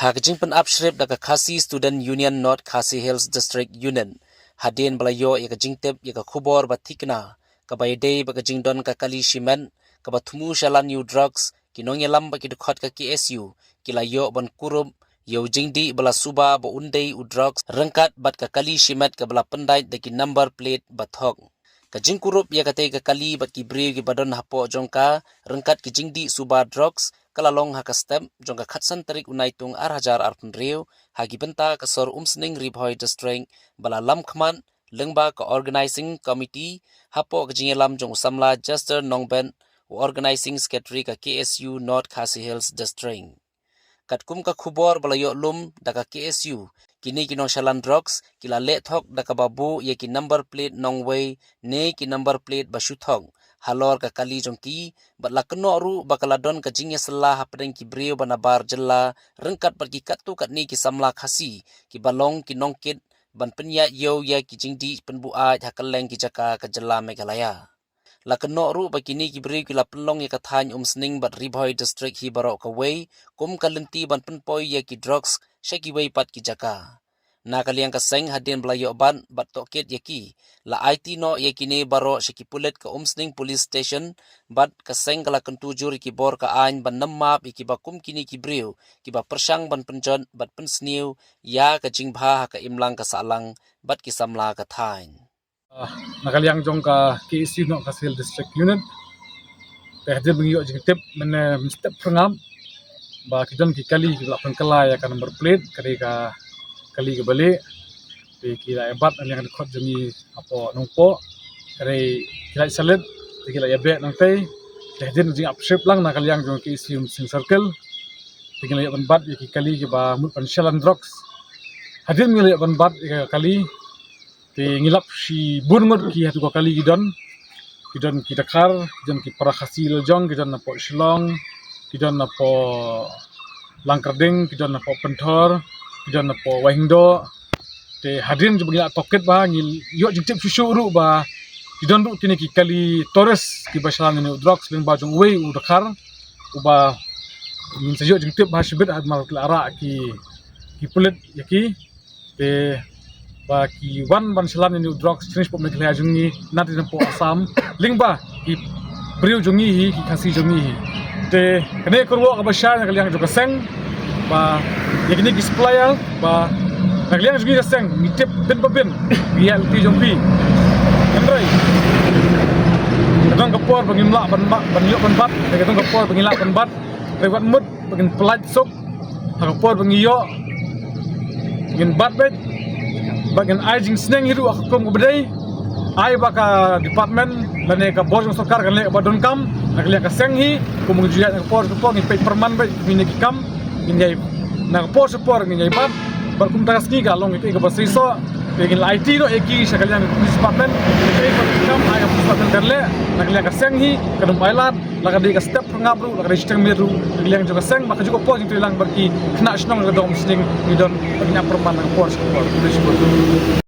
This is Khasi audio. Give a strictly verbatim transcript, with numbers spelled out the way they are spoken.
Ha ka jingpynap shrip da ka Khasi Student Union North Khasi Hills District Unit, hadien ba la ïoh ïa ka jingtip ïa ka khubor ba thikna kaba ïadei bad ka jingdon ka kali shimet kaba thmu shalan ïa u drugs, ki nongïalam bad ki dkhot ka K S U ki la ïoh ban kurup ïa u jingdih ba la suba ba un dei u drugs ryngkat bad ka kali shimet kaba la pyndait da ki number plate ba thok. Ka jingkurup ïa katei ka kali bad ki briew kiba don hapoh jong ka ryngkat ki jingdih suba drugs ka la long ha ka step jong ka khatsan tarik u Naitung ar hajar arphew hynriew ha ki bynta ka sor Umsning, Ri Bhoi District, ba la lam khmat lyngba ka Organizing Committee hapoh ka jingïalam jong u samla Jester Nongbet, u Organizing Secretary ka K S U North Khasi Hills District. Katkum ka khubor ba la ïoh lum da ka K S U, kine ki nongshalan drugs ki la leh thok da kaba buh ïa ki number plate nongwei ne ki number plate ba shu thok halor ka kali jong ki, bad la kynnoh ruh ba ka la don ka jingïasylla hapdeng ki briew ba nabar jylla ryngkat bad ki katto katne ki samla Khasi kiba long ki nongkit ban pynïaid ïew ïa ki jingdih pynbuaid ha kylleng ki jaka ka jylla Meghalaya. La kynnoh ruh ba kine ki briew ki la pynlong ïa ka thaiñ Umsning bad Ri Bhoi District hi baroh kawei kum ka lynti ban pynpoi ïa ki drugs sha kiwei pat ki jaka. Na ka liang ka seng, hadien ba la ïoh bat bad tohkit ïa ki, la aiti noh ïa kine baroh sha ki pulit ka Umsning Police Station, bad ka seng ka la kyntu jur ïa ki bor ka aiñ ban nym map ïa kiba kum kine ki briew kiba pyrshang ban pynjot bad pynsniew ïa ka jingbha ha ka imlang ka sahlang bad ki samla ka thaiñ. Ah, na ka liang jong ka K S U North Khasi Hills District Unit, te hadien ba ngi ïoh jingtip mynne mynstep phyrngap ba ki don ki kali kiba la pynkylla ïa ka number plate, ka dei ka kali kaba lieh. Te ki la ïa bat na liang dkhot jong ngi hapoh Nongpoh, ka dei ki la ïa salit, te ki la ïa beh nangtei. Te hadien jingap shrip lang na ka liang jong ka K S U Umsning Circle, te ngi la ïoh ban bat ïa ki kali kiba mut ban shalan drugs. Hadien ngi la ïoh ban bat ïa ka kali, te ngi lap shibun ngut ki hato ka kali ki don. Ki don ki Dkhar, ki don ki para Khasi lajong, ki don napoh Shillong, ki don napoh Langkyrding, ki don napoh Pynthor, ki don napoh Wahingsdoh. Te hadien jong ba ngi la tohkit bha, ngi ïoh jingtip shuh shuh ruh ba ki don ruh kine ki kali tourist kiba shalan ïa u drugs lyngba jong uwei u Dkhar, uba ngin sa ïoh jingtip bha shibit ha mar ki la rah ki, ki pulit ïa ki. Te ba ki wan ban shalan ïa u drugs sha shnong Meghalaya jong ngi, na te napoh Assam, lyngba ki briew jong ngi hi, ki Khasi jong ngi hi. Te kane ka kyrwoh kaba shai na ka liang jong ka seng, ba ïa kine ki supplier, ba na ka liang jong ngi ka seng ngi tip bin ba bin, ngi ïa lynti jong phi. Hynrei ka don ka por ba ngim lah ban bat, ban ïoh ban bat, ka don ka por ba ngim lah ban bat. Hynrei wat mut ba ngin pyllait suk ha ka por ba ngi ïoh, ngin bat beit, ba ngin ai jingsneng hi ruh ha ka kum kaba dei. Ai ba ka department lane ka bor jong sorkar kan leh ba donkam. Na ka liang ka seng hi, kum ngi ju ïaid na ka por sha ka por, ngin peit pyrman beit kumne ki kam. Ngin ïai, na ka por sha ka por ngin ïai bat. Bad kumta ka sngi ka long kaei kaba seisoh, te ngin la aiti noh ïa ki sha ka liang ka police department. Kaei kaba donkam ai ka police department kan leh. Na ka liang ka seng hi, kan ym ailad. La ka dei ka step phyrngap ruh, la ka dei shiteng miet ruh, ka liang jong ka seng, ba kajuh ka por jingtrei lang bad ki khynnah shnong ka dong shnong, ngi don ba ngin ap pyrman na ka por sha ka por. Khublei shibun.